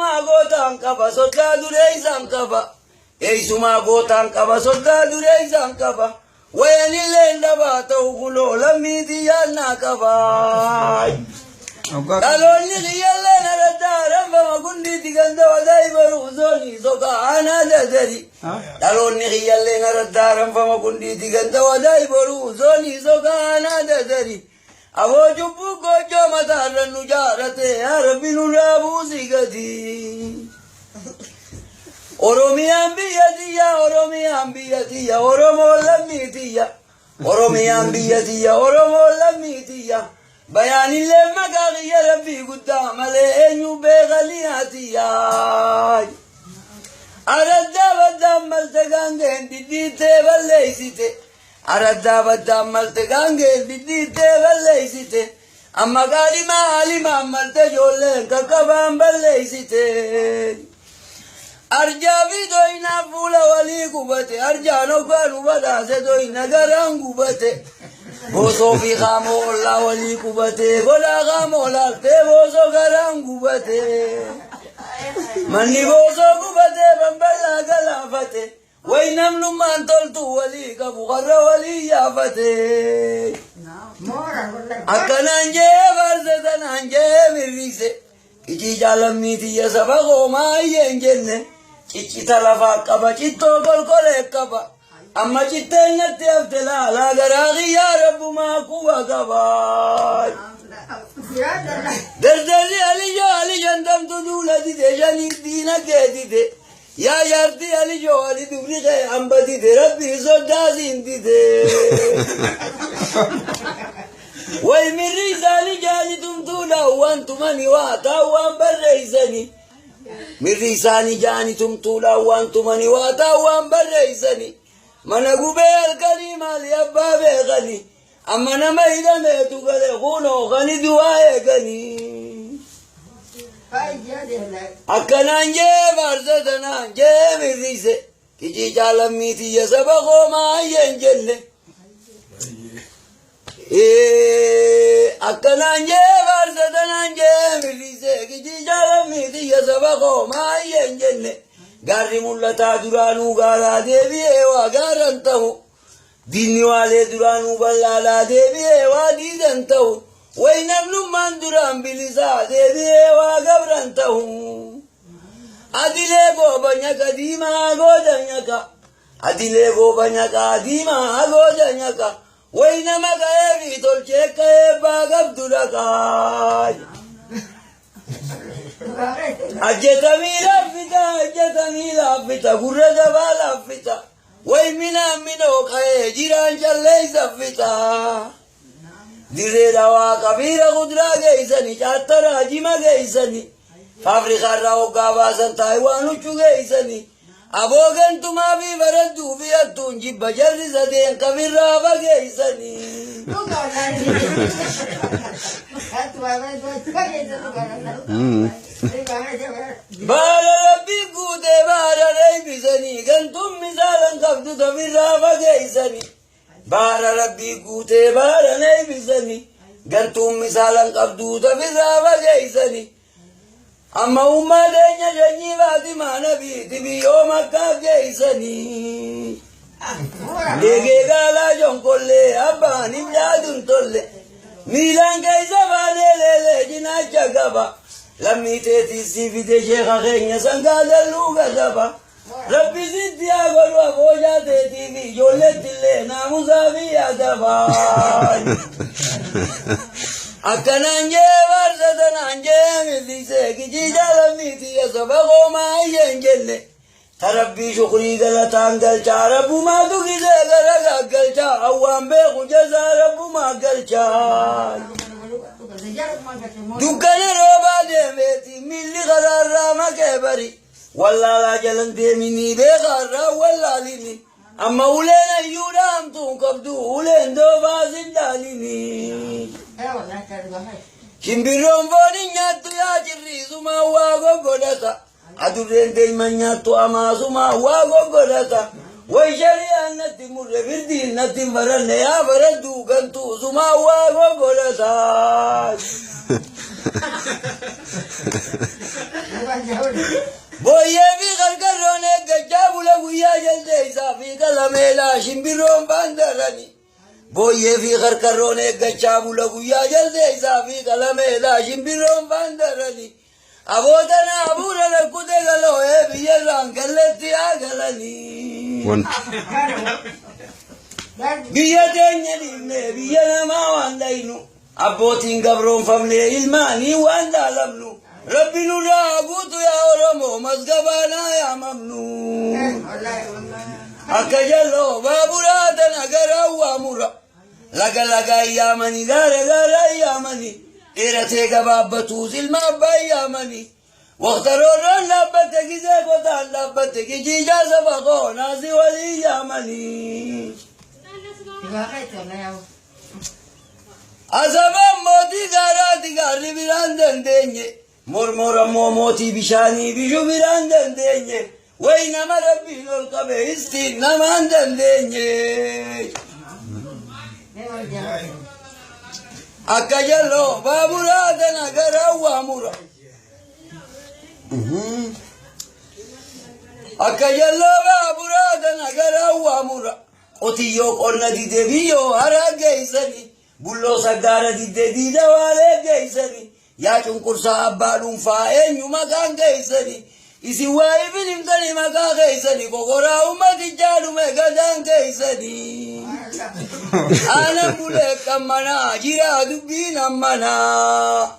Eessumaa gootaan qaba soddaa dureessaan qaba. Eessumaa gootaan qaba soddaa dureessaan qaba. Wayanillee dhabaa ta'u kunoo lammii xiyyaannaa qaba. Dhaloonni kiyyallee naraddaa ranfama gundiitti ganda wadaa baruu zoonii sokaa aanaa dadari. Dhaloonni kiyyallee naraddaa ranfama gundiitti ganda wadaa baruu zoonii sokaa aanaa dadari. Aboo cubbuu gochoo mataarra nu jaarate yaa Rabbi nurraa buusii gadi. Oromiyaan biyya tiyya Oromiyaan biyya tiyya Oromoon lammii tiyya. Oromiyaan biyya tiyya Oromoon lammii tiyya. Bayaanillee maqaa kiyya Rabbii guddaa malee eenyu beekanii haatiyya. Araddaa baddaan malte gaangeen dhidhiittee balleessite. Araddaa baddaan malte gaangeen dhidhiittee balleessite. Amma qaalimaa alimaan malte ijoolleen qaqqabaan balleessite. Arjaa fi doyinaa fuula walii gubate. Arjaan hoggaa nu badhaase doyina garaan gubate. Boosoo fi qaamoo ollaa walii qubate. Godhaa qaamoo laaltee boosoo garaan gubate. Manni boosoo gubatee bambalaa galaafate. Way namnummaan toltu walii qabu warra walii yaafate. Akkanaan jee faarse tanaan jee mirriise. Qicii jaalammii tiyya saba koomaa hin jenne. Ciccita lafaa qaba cittoo kolkolee qaba. Amma citteen natti hafte laalaa garaa kiyyaa rabbumaa quba qaba. Dardarri aliyyoo aliyyan damtu duula dide shanii diina kee dide. Yaa jaartii aliyyoo ali dubri kee hamba dide rabbii soddaa siin dide. Way mirri isaanii jaali tumtuudha waan tumani waa ta'u waan barreessani. Mirri isaanii jaani tumtuudha waan tumani waa ta'u waan barreessani. Mana gubee halkanii maali abbaa beekani. Amma nama hidhameetu gale kunoo kani du'aa eeganii. Akkanaan jee faarsa tanaan jee mirrise. Qicii jaalammii tiyya saba koomaa hin jenne. Akkanaan jee faarsa tanaan jee mirrise. Qicii jaalammii tiyya saba koomaa hin jenne. Gaarri mul'ataa duraanuu gaaraa deebi'ee waa gaaran ta'u. Diinni waalee duraanuu bal'aadhaa deebi'ee waa diidan ta'u. Way namnummaan duraan bilisaa deebi'ee waa gabran ta'u. Adilee gooba nyaqa diimaa gooda nyaqa. Adilee gooba nyaqa diimaa gooda nyaqa. Way nama ka'ee fi tolchee ka'ee baa qabdu dhaqaa. Ajjatamii laaffita ajjatamii laaffita gurra dabaa laaffita. Way minaan minoo ka'ee jiraan callee saffita. Dirree dhawaa qabiira kuduraa geessani caattaraa jima geessani. Faafrikaarraa hoggaa baasan taayiwaan huccuu geessani. Aboo gantumaa fi baradduu fi hattuun jibba jarri sadeen kamirraa fageessani. Baala rabbii guutee baala reebisanii gantuun misaalan qabdu tamirraa fageessani. Baala rabbii guutee baala reebisanii gantuun misaalan qabdu tamirraa fageessani. Amma ummaa teenya sanyii Faatimaa nabiiti biyyoo makkaaf geessanii. Eegee gaalaa jonkollee abbaan hin yaadun tolle. Miilaan keessa baanee leelee cinaacha qaba. Lammii teetii si fide sheeka keenya sangaa dalluu gasaba. Rabbi sitti haa godhu aboojaa teetii fi ijoolleetti illee naamusaa fi adaba. Akkanaan jee faarsa tanaan jee millisee kijii jaalammiiti saba koomaa hin jenne. Tarabbii shukrii galataan galchaa rabbumaatu gisee gara gaggalchaa hawwaan beeku jazaa rabbumaa galchaa. Dukkana roobaa deemeeti miilli karaarraa maqee bari. Wallaalaa jalan deeminii beekaarraa wallaalini. Amma uleen hayyuudha hamtuun qabdu uleen doofaa sin dhaalini. Shimbirroon foon hin nyaattu yaa cirriisumaa waa goggodhata. Adurreen deeman nyaattu amaasumaa waa goggodhata. Way shari'aan natti murre firdiin natti hin baranne yaa baraddu gantuu sumaa waa goggodhata. Booyyee fi qarqarroon eeggachaa bula guyyaa jaldeessaa fi qalameelaa shimbirroon baandarani. Booyyee fi qarqarroon eeggachaa bula guyyaa jaldeessaa fi qalameelaa shimbirroon baandarani. Abootana abuura rakkute galoo'ee biyyarraan kallattii haa galanii. Wanti. Biyya teenya dhiifnee biyya namaa waan dhaynu abbootiin gabroonfamnee ilmaanii waan dhaalamnu rabbi nurraa guutu yaa Oromoo masgabaanaa yaamamnu. Akka jaloo baaburaa tana garaa waamura laga lagaa yaamanii gaara gaara yaamanii dheeratee gabaabbatuus ilma abbaa yaamanii. Waqtaroorraan dhaabbatte gisee qotaan dhaabbatte kijiijaa saba koo naasii walii yaamanii. Asabaan mootii gaaraati gaarri biraan dandeenye. Mormora immoo mootii bishaanii bishu biraan dandeenye. Wayi nama rabbiin ol qabe istiin namaan dandeenye. Akka jaloo baaburaa tana garaa waamura. Akka jaloo baaburaa tana garaa waamura. Qotiyyoo qonna didee biyyoo haraa geessanii. Bulloo saggaara didee diida waalee geessanii. Yaa cunqursaa abbaa dhuunfaa eenyu maqaan geessanii. Isin waa'ee filimtanii maqaa geessanii. Kokoraa uummatichaa dhume gadaan geessanii. Aanan bulee qammanaa jira dubbiin ammanaa.